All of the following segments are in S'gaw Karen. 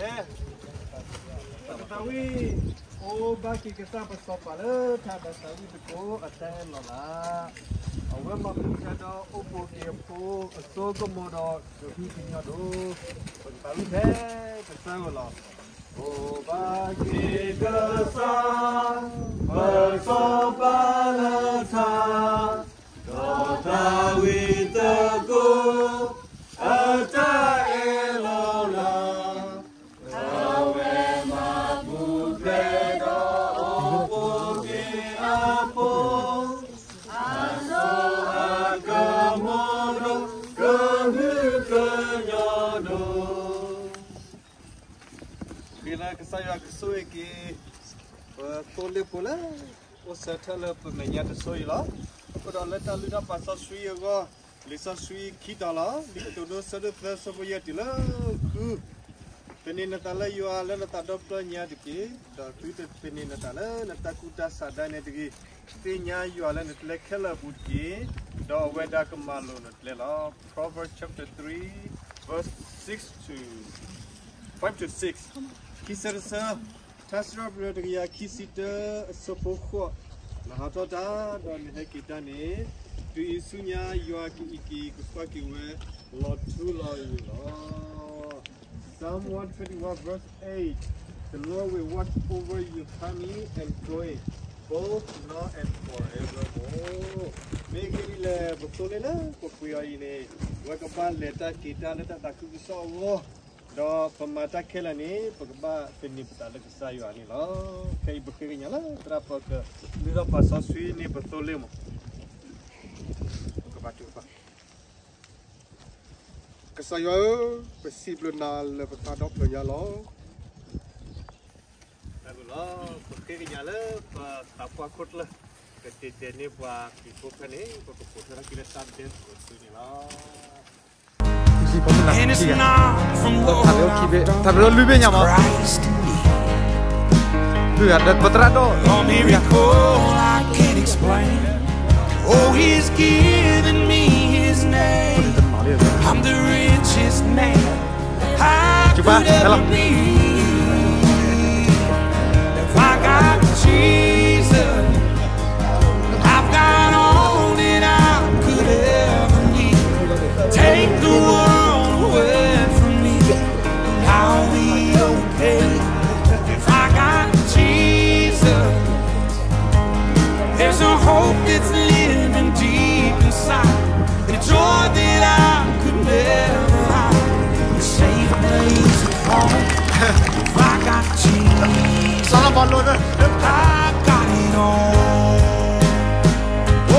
ပကသးဝံၣ်, အိၣ်ဘၣ်က့ၤကစၢ်ပစီၤပၤလၢထးဒီးသးဝံၣ်သကိးအတၢ်အဲၣ်လီၤလး, အဝဲမၤပူၤဖျဲးဒီးအိၣ်ဖှိၣ်က့ၤအဖိအစိကမီၤဒီးကဟုကညီၢ်ဒိၣ်, ပကသးဝံၣ်ဖဲကစၢ်အဂီၢ်လီၤ. အိၣ်ဘၣ်က့ၤကစၢ်, ပစီၤပၤလၢထး, ဒီးသးဝံၣ်သကိး, အတၢ်အဲၣ်လီၤလး, အဝဲမၤပူၤဖျဲးဒီးအိၣ်ဖှိၣ်က့ၤအဖိ, အစိအကမီၤဒီးကဟုကညီၢ်ဒိၣ်. ဃ့လၢကစၢ်ယွၤကဆိၣ်ဂ့ၤက့ၤ ပသိလ့ၣ်ဖိလၢ အိၣ်ဆၢထၢၣ်လၢပမဲာ်ညါတစိၤအံၤလီၤ. အဃိဒီးလၢတၢ်လုၢ်ထီၣ်ပာ်စီဆှံအဂီၢ်, လံာ်စီဆှံခံတီၤလီၤ. လံာ်ကတိၤဒိ ဆၢဒိၣ်သၢ ဆၢဖိယဲၢ်တုၤလၢဃု, သန့ၤနသးလၢယွၤလၢနသးဒီဖျၢၣ်ညါတက့ၢ်, ဒီးသုတသန့ၤနသးလၢနတၢ်ကူၣ်တၢ်ဆးဒၣ်နဲတဂ့ၤ. သ့ၣ်ညါယွၤလၢနကျဲခဲလၢာ်အပူၤတက့ၢ်, ဒီးအဝဲဒၣ်ကမၤလိာ်နကျဲလီၤ. Proverbs chapter three, verse six to five to six. ခံဆၢတဆၢ, ထါစံးထီၣ်ပတြၢၤတကယၤခံဆံတၢ အဆၢဖိဃိး, နဟးထီၣ်တၢ် ဒီးနဟဲက့ၤတၢ်န့ၣ်, တုၤအံၤဆူညါယွၤကအံးက့ၤကကွၢ်က့ၤဝဲ လီၤထူလီၤယိာ်လီၤ. Psalm one twenty-one verse eight, The Lord will watch over your coming and going, both now and forevermore. မ့ၢ်ဂ့ၢ်ဒ်လဲၣ် ပသိလ့ၣ်လၢပပှ့ၤအီၤအံၤန့ၣ်, အဝဲကဘၣ်လဲၤတၢ်က့ၤတၢ်လၢတၢ်သးခုကစီၣ်အဂီၢ်, ဒီးပမၤတၢ်ခဲလၢာ်န့ၣ် ပကဘၣ်သန့ၤပသးလၢကစၢ်ယွၤန့ၣ်လီၤ. ခဲအံၤပဃ့ကညးလၢသရၣ် ပကလုၢ်ထီၣ်ပာ်စီဆှံန့ၢ်ပသိလ့ၣ်မး. ကစၢ်ယွၤဧၢ, ပစံးဘျုးနၤလၢပသးဒီဖျၢၣ်ညါလီၤ. တၢ်ဘျုးလီၤ. ပဃ့ကညးလၢပသးပှၢ်ခိၣ်ကျၢၢ် ကတဲာ်တဲာ်န့ၢ်ပှၤခရံာ်ဖိဖဲန့ၣ် ပကပိာ်ထွဲထီၣ်က့ၤလၢတၢ်ဒဲးစ့ၢ်န့ၣ်လီၤ. And it's not from what I've done, Christ in me. A miracle I can't explain. Oh, he's given me his name. I'm the richest man I could ever be. If I got Jesus, I've got all that I could ever need. Take the world away from me, I'll be okay. If I got Jesus, there's a hope that's living deep inside, a joy that I could never hide, a safe place to home. If I got Jesus, I got it all.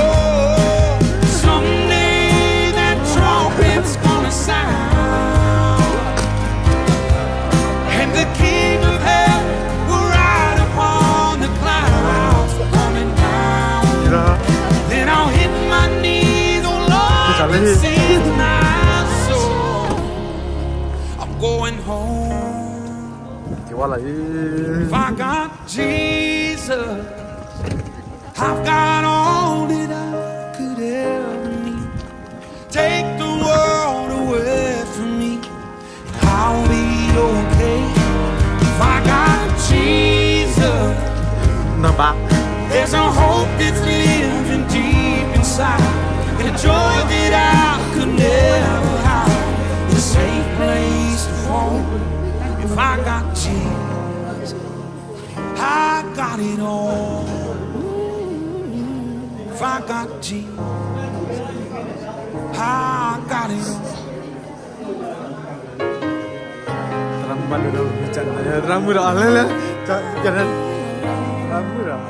Oh, someday that trumpet's gonna sound, and the King of heaven will ride upon the clouds, coming down. Then I'll hit my knees, oh Lord, and sing my soul. I'm going home. If I got Jesus, I've got all that I could ever need. Take the world away from me, I'll be okay. If I got Jesus, there's a hope that's living deep inside, and a joy that I could never hide, a safe place to home. If I got Jesus, I got it all. If I got Jesus, I got it all. ရၤမုၣ်ဒီး ရၤမုၣ်ဒီး အလဲလဲ ရၤမုၣ်ဒီး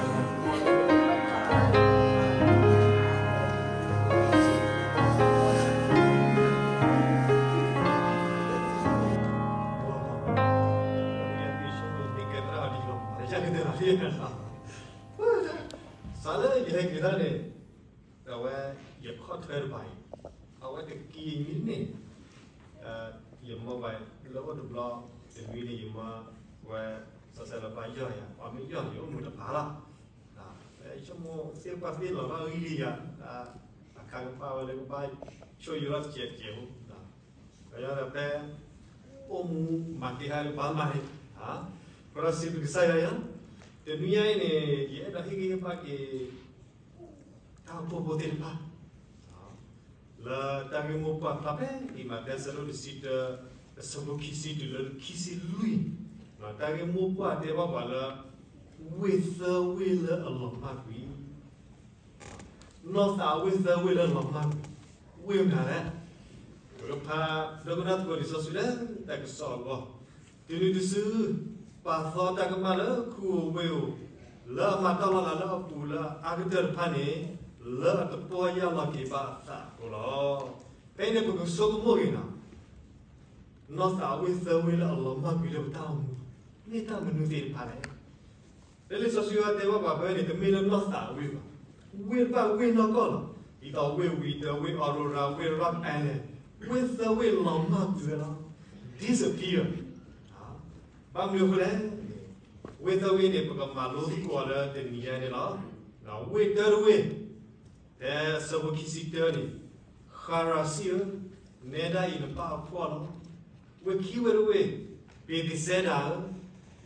စးလၢယဟဲက့ၤတၢ်န့ၣ်, အဝဲယခီၣ်ထွဲတဖၣ်အံၤ, အဝဲတကံၤအံၤန့ၣ်, ယမၢပှၤလၢအိၣ်တဘျီ, တနွံန့ၣ် ယမၢဝဲ စီၤစဲလီၤပၤယီၢ်ယၤ, ပှၤမ့ၢ်ယီၢ်န့ၣ် ယအိၣ်မူတဖၣ်လီၤ. ယဆိကမိၣ်သ့ၣ်ပှၢ်သ့ၣ်လီၤဘၣ်ဂံၢ်လံယၤ, အခါကပၣ်ဝဲလၢကဘၣ်ဆိၣ်ယိထီၣ်တစဲးတစဲးဖိ, ကညီဒီးဖဲ ပ အိၣ်မူမၤက့ၤဟါလၢပှၤမၤန့ၣ်, ဃိဒီးစံးဘျုးကစၢ်ယွၤယၤ, တနွံညါအံၤန့ၣ် ယအဲၣ်ဒိးဟ့ၣ်ဂံၢ်ဟ့ၣ်ဘါက့ၤ တၢ်အိၣ်ဖှိၣ်ဖိသ့ၣ်တဖၣ် လၢတၢ်ဂ့ၢ်မိၢ်ပှၢ်ဖျါဖဲအံၤ မးသဲအဆၢဒိၣ်တဆံတၢ အဆၢဖိခံဆံတုၤလၢခံဆံလွံၢ်, တၢ်ဂ့ၢ်မိၢ်ပှၢ်တဲဘၣ်ပှၤလၢ ဝ့ၢ်သၢဝ့ၢ်လၢအလီၤမၢ်ကွံာ် နီၢ်သးအဝ့ၢ်သၢဝ့ၢ်လၢလီၤမၢ်ကွံာ်, ဝ့ၢ်မနုၤလဲၣ်. ပကဖးဒီကနၣ်သကိးလံာ်စီဆှံလၢ တၢ်ကစီၣ်အဂီၢ်, တုၤနုၤတစု ပာ်သီတၢ်ကမၣ်လၢခူဧိၤဝ့ၢ်ဧိၤ, လၢအမၤတၢ်လီၤလးလၢအပူၤလၢအအါကတၢၢ်တဖၣ်န့ၣ်, လၢအတပီၢ်ယၢ်လီၤက့ၤဘၣ်အသးအဃိလီၤ. ဖဲအံၤန့ၣ် ပကဆိကမိၣ်က့ၤနီၤ နီၢ်သးအဝ့ၢ်သၢဝ့ၢ်လၢအလီၤမၢ်ကွံာ်လၢပတၢ်အိၣ်မူ, မ့ၢ်တၢ်မနုၤသ့ၣ်တဖၣ်လဲၣ်. လၢလံာ်စီဆှံအတဲဘၣ်ပှၤဖဲန့ၣ် တမ့ၢ်လၢနီၢ်သးအဝ့ၢ်ဘၣ်, ဝ့ၢ်တဖၣ်ဝ့ၢ်နီၢ်ကီၢ်လီၤ. ဒ်သိးဝ့ၢ်ဝံၤတၢ ဝ့ၢ် Aurora ဝ့ၢ် Rock Island, ဝ့ၢ်သၢဝ့ၢ်လီၤမၢ်ကွံာ်ဝဲလီၤ. Disappear. ဘၣ်မနုၤအဃိလဲၣ်. ဝ့ၢ်သၢဝ့ၢ်န့ၣ် ပကမၤလိသကိးအီၤလၢတနံၤညါန့ၣ်လီၤ. ဝ့ၢ်တၢတဝ့ၢ် ဖဲအဆၢဖိခံဆံတၢန့ၣ်, ဃၤရၤစံၣ်ဧၢ, နဲဒၣ်အံၤနပၢ်အဖှီၣ်လီၤ. ဝ့ၢ်ခံဝ့ၢ်တဝ့ၢ်, ဘ့ၤသ့းစဲဒၤဧၢ,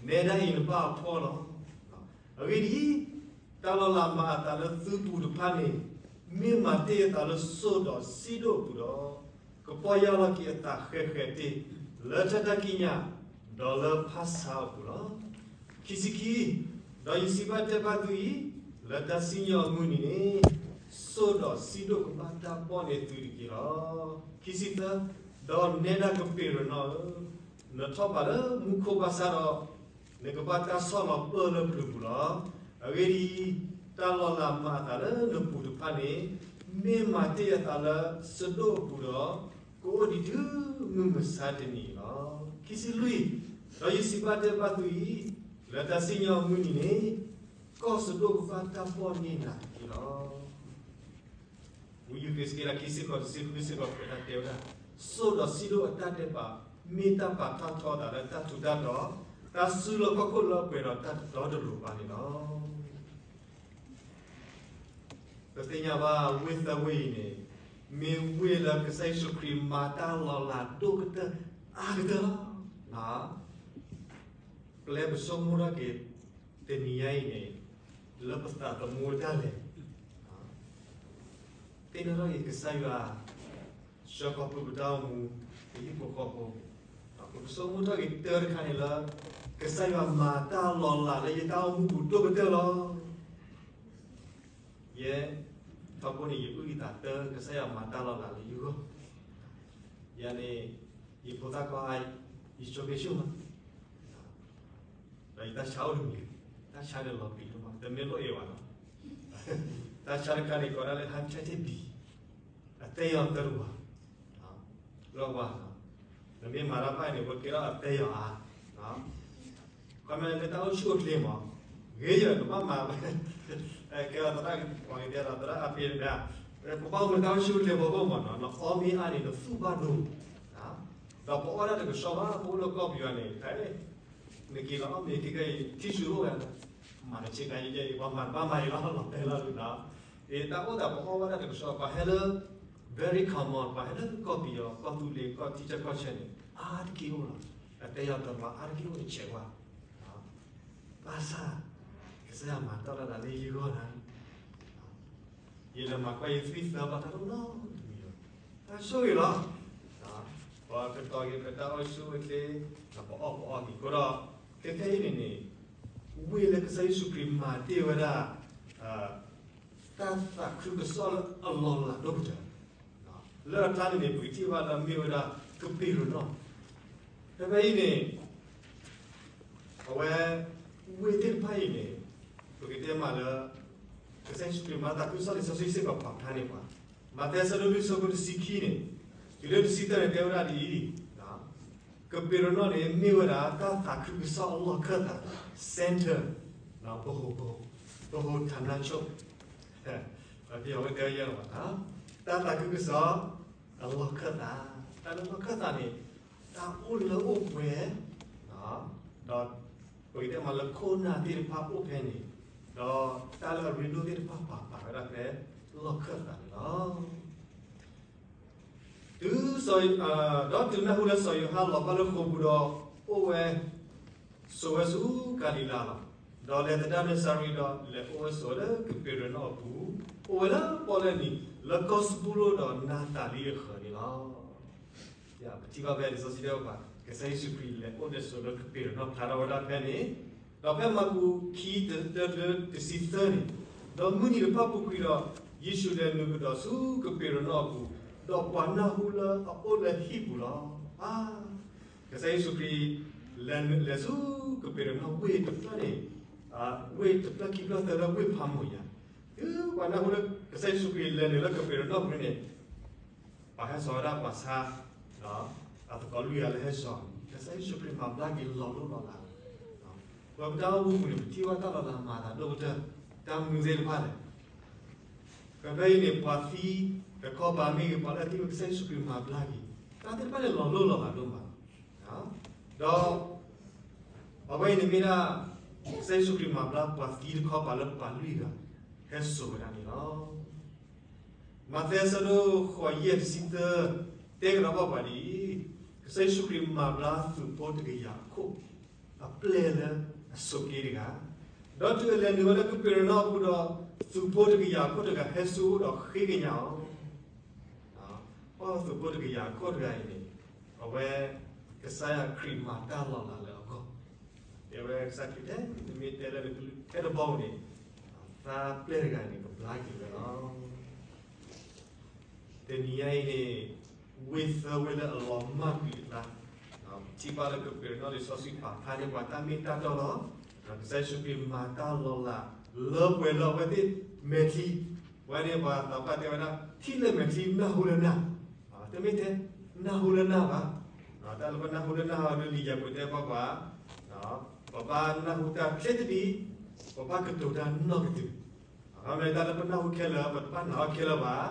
နဲဒၣ်အံၤနပၢ်အဖှီၣ်လီၤ. အဂ့ၢ်ဒ်အံၤ, တၢ်လီၤလးမၤအသးလၢသုပူၤတဖၣ်န့ၣ်, မ့ၢ်မၤတ့ၢ်အသးလၢစိၢ်ဒီးစံဒိၣ်အပူၤဒီး, ကပီၢ်ယၢ်လီၤက့ၤအသးဃဲးဃဲးတ့ၢ် လၢတၢ်တၢ်ကံးညာ်, ဒီးလၢဖၣ်ဆါအပူၤလီၤ. ခံဆံခံ, ဒီးယစံးဘၣ်တဲဘၣ်သုအံၤ, လၢတၢ်စံၣ်ညီၣ်အမုၢ်နံၤန့ၣ်, စိၢ်ဒီးစံဒိၣ်ကဘၣ်တၢ်ဘီၣ်န့ၢ်သုတက့ၢ်လီၤ. ခံဆံသၢ, ဒီးနဲဒၣ်ကပ့းရနီၣ်ဧၢ, နထီၣ်ဘးလၢမူခိၣ်ဘၣ်ဆၣ်ဒီး, နကဘၣ်တၢ်ဆီၣ်လီၤပၢၢ်လၢပျုၤပူၤလီၤ. အဂ့ၢ်ဒ်အံၤ, တၢ်လီၤလးမၤအသးလၢနပူၤတဖၣ်န့ၣ်, မ့ၢ်မၤတ့ၢ်အသးလၢစဒိၣ်အပူၤဒီး, ကအိၣ်ဒံးတုၤမုၢ်မဆါတနံၤအံၤလီၤ. ခံဆံလွံၢ်, ဒီးယစံးဘၣ်တဲဘၣ်သုအံၤ, လၢတၢ်စံၣ်ညီၣ်အမုၢ်နံၤန့ၣ်, ကီၢ်စဒိၣ်ကဘၣ်တၢ်ဘီၣ်န့ၢ်နၤတက့ၢ်လီၤ. ဝံယဃ့းစက့လး ခံဆံဃိး တဆံဃု စ့ၢ်ကီး ပတၢ်တဲဝဲဒၣ်, စိၢ်ဒီးစံဒိၣ်အတၢ်ဒဲးဘး, မ့ၢ်တၢ်ပာ်ထီၣ်ထီအသးလၢတၢ်ထူးတၢ်တီၤ, တၢ်စုလီၢ်ခီၣ်ခိၣ်လၢအပှဲၤဒီးတၢ်တတီတလိၤဘၣ်န့ၣ်လီၤ. ပသ့ၣ်ညါဘၣ်ဝ့ၢ်သၢဝ့ၢ်အံၤန့ၣ်, မ့ၢ်ဝ့ၢ်လၢကစၢ်ယ့ၣ်ၡူးခရံာ်မၤတၢ်လီၤလးဒိၣ်ကတၢၢ်အါကတၢၢ်လီၤ. ပျဲပဆိကမိၣ်ထီၣ်က့ၤ တနံၤညါအံၤန့ၣ်, လၢပသးသမူတၢ်လဲၤ, သ့ၣ်နီၣ်ထီၣ်က့ၤကစၢ်ယွၤ ဆှၢခီဖျိပတၢ်အိၣ်မူ, ပဟံၣ်ဖိဃီဖိ, ပကဆိကမိၣ်ထီၣ်က့ၤတၢ်တခါန့ၣ်လၢ, ကစၢ်ယွၤမၤတၢ်လီၤလးလၢယတၢ်အိၣ်မူပူၤဒိၣ်ကတၢၢ်လီၤ. ယဲ, ထီဘိန့ၣ် ယအုၣ်ယသးတၢ် ကစၢ်ယွၤမၤတၢ်လီၤလးလၢယဂီၢ်, ယၤန့ၣ်, ယဖိသၣ်ခွါ, ယဆိးက့ဆူၣ်မး ဒီးယတၢ်ဆါအိၣ်တမံၤ, တၢ်ဆါန့ၣ်လီၤပျံၤဒိၣ်မး တမ့ၢ်လီၤအဲၣ်ဘၣ်နီၤ, တၢ်ဆါတခါန့ၣ် ကိးဒၣ်လၢ hepatitis B, အသဲယီၤသၢတဝၤ, လီၤဝါ, နမ့ၢ်မၤတၢ်ဘၣ်န့ၣ် ပကဲထီၣ်အသဲယီၤအါ, ခီမ့ၢ်လၢတၢ်အိၣ်ဆူၣ်အိၣ်ချ့မး, ဂ့ၤယၤ နဘၣ်မၤ, ကဲသရၣ်, ပှၤကတဲဒီးသရၣ်အဖ့တဂၤ, ပဘၣ်အိၣ်မူတၢ်အိၣ်ဆူၣ်အိၣ်ချ့ဖီခိၣ်မးနီၤ, နအီမ့ၢ်အါန့ၣ် နသူၣ်ဘၣ်ဒိ, ဒီးပအီၣ်ဒၣ်တကဆှီဘၣ် ပအိၣ်လၢကီၢ်ပယီၤန့ၣ်, နက့ၤလီၤအီၣ်မ့ၤ ထံကဲအံၤ ထံၣ်ဆူၣ်အိၣ်ဝဲ, မၤတဆ့ကၤယဲယဲအံၤ ပှၤမၤတဘၣ်မၤအံၤလီၤ လီၤတဲလီၤဒုးနီၤ, တၢ်အိၣ်သးပအီၣ်ဝဲဒၣ်တကဆှီ ပှၤဟဲလၢ, very common ပှၤဟဲလၢကီၢ်ပယီၤ ကီၢ်သူလ့ၤ ကီၢ်ထံဆၢကီၢ်ဆၢန့ၣ် အါတက့ၢ်အိၣ်လီၤ, အသဲယီၤသၢတဝၤ အါတက့ၢ်အိၣ်တဆဲးဝါ, ဘၣ်ဆၣ်, ကစၢ်ယွၤမၤတၢ်လီၤလးလၢယဂီၢ်နၤ ယလဲၤမၤကွၢ်ယသွံၣ်သၢဘၣ်တၢ်တနီတမံၤလီၤ, တၢ်ဆိၣ်ဂ့ၤလီၤ, ပကတီၤက့ၤပတၢ်အိၣ်ဆူၣ်အိၣ်ချ့, ပအီၣ်ပအီက့ၤအဃိဒီး, ခဲခဲအံၤန့ၣ်န့ၣ်, ဝ့ၢ်လၢကစၢ်ယ့ၣ်ၡူးခရံာ်မၤတ့ၢ်ဝဲဒၣ်, တၢ်သးခုကစီၣ်လၢအလီၤလးဒိၣ်ကတၢၢ်, လၢအကျါန့ၣ်န့ၣ် ပကထံၣ်ဘၣ်လၢအမ့ၢ်ဝဲဒၣ် ကပ့းရနီၣ်, ဖဲဖဲအံၤန့ၣ် အဝဲ, ဝ့ၢ်သ့ၣ်တဖၣ်အံၤန့ၣ်, ပကတဲမးလၢ, ကစၢ်ယ့ၣ်ၡူးခရံာ်မၤသးခုကစီၣ်လံာ်စီဆှံစ့ၢ်ကီးပာ်ဖျါန့ၢ်ပှၤ, မးသဲအဆၢဒိၣ်လွံၢ်အဆၢဖိတဆံခံန့ၣ်, တုၤလၢတဆံသၢန့ၣ် တဲဝဲဒၣ်ဒ်အံၤ, ကပ့းရနီၣ်န့ၣ် မ့ၢ်ဝဲဒၣ်တၢ်သးခုကစီၣ်အလီၢ်ခၢၣ်သး, center, ပဟိ, ပဟိ ဌာနချုပ်, ပှၤတဲဝဲလီၤ, တၢ်သးခုကစီၣ်, အလီၢ်ခၢၣ်သး, တၢ်လၢလီၢ်ခၢၣ်သးန့ၣ်, တၢ်အိၣ်လၢအိၣ်ပှဲၤ, ဒီး, ပကတဲမးလၢခိၣ်နၢ်သ့ၣ်တဖၣ်အိၣ်ဖဲန့ၣ်, ဒီးတၢ်လၢအရ့ဒိၣ်သ့ၣ်တဖၣ်ပာ်ပာ်ဝဲဒၣ်ဖဲ, လီၢ်ခၢၣ်သးန့ၣ်လီၤ. တုၤစီၤ ဒီးတုၤနၢ်ဟူလၢစီၤယိၤဟၣ်လီၤဘၣ်လၢဃိာ်ပူၤဒီး အိၣ်ဝဲဆိးဝဲဆူကၤလံၤလါလီၤ. ဒီးလဲၤသဒၣ်နစၤရ့းဒီး လဲၤအိၣ်ဝဲဆိးဝဲလၢကပ့းရနီၣ်အပူၤ, အိၣ်ဝဲလၢပီၣ်လဲၣ်နံၤ လၢကီၢ်စဘူလိၣ်ဒီးနၤသၤလံအဃၢၤန့ၣ်လီၤ. ပထံၣ်ဘၣ်ဖဲလံာ်စီဆှံတဲဘၣ်ပှၤ ကစၢ်ယ့ၣ်ၡူးခရံာ်လဲၤအိၣ်ဒၣ်ဆိးလၢကပ့းရနီၣ်ဖျါထီၣ်ဝဲဒၣ်ဖဲန့ၣ်, ဒီးဖဲမၢ်ကူးခံ တၢတၢတၢတဆံသၢန့ၣ်, ဒီးမုၢ်နံၤတဖၣ်ပူၤကွံာ်ဒီး ယ့ၣ်ၡူးလဲၤနုာ်ကဒီးဆူကပ့းရနီၣ်အပူၤ, ဒီးပှၤနၢ်ဟူလၢအအိၣ်လၢဟံၣ်ပူၤလီၤ. ကစၢ်ယ့ၣ်ၡူးခရံာ် လဲၤနုာ်လဲၤဆူကပ့းရနီၣ်ဝ့ၢ်တဖျၢၣ်န့ၣ်, ဝ့ၢ်တဖျၢၣ်ခံဖျၢၣ်သၢဖျၢၣ်ဝ့ၢ်ဖးမိၢ်ညါ, တုၤပှၤနၢ်ဟူလၢကစၢ်ယ့ၣ်ၡူးခရံာ်လဲၤနုာ်လၢကပ့းရနီၣ်ပူၤန့ၣ် ပှၤဟဲစိာ်ဝဲဒၣ်ပှၤဆါ, အသကိးလွံၢ်ဂၤလၢဟဲစိာ်န့ၣ် ကစၢ်ယ့ၣ်ၡူးခရံာ်မၤဘျါက့ၤလီၤလိၢ်လီၤလးလီၤ. ပဝဲပတၢ်အိၣ်မူပူၤန့ၣ် ပထံၣ်ဘၣ်တၢ်လီၤလးမၤအသးဒိၣ်ကတၢၢ်, တၢ်မနုၤသ့ၣ်တဖၣ်လဲၣ်. ဖဲဖဲအံၤန့ၣ် ပှၤသံတခီပၤမ့ၢ်ဂ့ၤ ပှၤလၢအသံဝဲကစၢ်ယ့ၣ်ၡူးခရံာ်မၤဘျါက့ၤ, တၢ်သ့ၣ်တဖၣ်န့ၣ်လီၤလိၢ်လီၤလးဒိၣ်မးလီၤ. ဒီး အဝဲအံၤန့ၣ်မ့ၢ်ဒၣ် ကစၢ်ယ့ၣ်ၡူးခရံာ်မၤဘျါပှၤသံတခီပၤလၢပှၤလွံၢ်ဂၤ ဟဲစိာ်ဝဲဒၣ်န့ၣ်လီၤ. မးသဲအဆၢဒိၣ်ဃိးယဲၢ်တဆံသၢ တဲကဒီးဘၣ်ပှၤဒ်အံၤ, ကစၢ်ယ့ၣ်ၡူးခရံာ်မၤဘျါသုးဖိတကယၤအခိၣ် အပျဲၢ်လၢအဆိးက့တဂၤ, ဒီးတုၤအလဲၤနုာ်ဝဲလၢကပ့းရနီၣ်အပူၤဒီး သုးဖိတကယၤအခိၣ်တဂၤဟဲဆူအအိၣ်ဒီးဃ့ကညးအီၤ အီသုးဖိတကယၤအခိၣ်တဂၤအံၤန့ၣ် အဝဲ ကစၢ်ယွၤခရံာ်မၤတၢ်လီၤလးလၢအဂီၢ်, တဲဝဲကစၢ်ခရံာ်တဲ နမ့ၢ်တဲလၢနကလုၢ်ထဲတဘီန့ၣ် သးပျဲၢ်တဂၤန့ၣ် ကဘျါက့ၤဝဲလီၤ. တနံၤညါအံၤန့ၣ် ဝ့ၢ်သၢဝ့ၢ်လၢအလီၤမၢ်ကွံာ်အကျါ, ထံၣ်ဘၣ်လၢကပ့းရနီၣ်လံာ်စီဆှံပာ်ဖျါန့ၢ်ပှၤတၢ်မ့ၢ်တၢ်တီလီၤ. ကစၢ်ယ့ၣ်ၡူးခရံာ်မၤတၢ်လီၤလး လၢပှဲၤလၢအဝဲသ့ၣ်မဲာ်ချံ, ဝဲန့ၣ်ပှၤသးပှၢ်တဲဝဲဒၣ် ထံၣ်လၢမဲာ်ချံနၢ်ဟူလၢနၢ်, တမ့ၢ်ထဲနၢ်ဟူလၢနၢ်ဘၣ်. တၢ်လၢပနၢ်ဟူလၢနၢ်ဟူဒ်လံာ်ယၤကိာ်တဲဘၣ်ပှၤ ပဘၣ်နၢ်ဟူတၢ်ချ့တဒံ, ပဘၣ်ကတိၤတၢ်နီၢ်ကတုၤ, မ့ၢ်တၢ်လၢပနၢ်ဟူခဲလၢာ် ပတဘၣ်နာ်အီၤခဲလၢာ်ဘၣ်,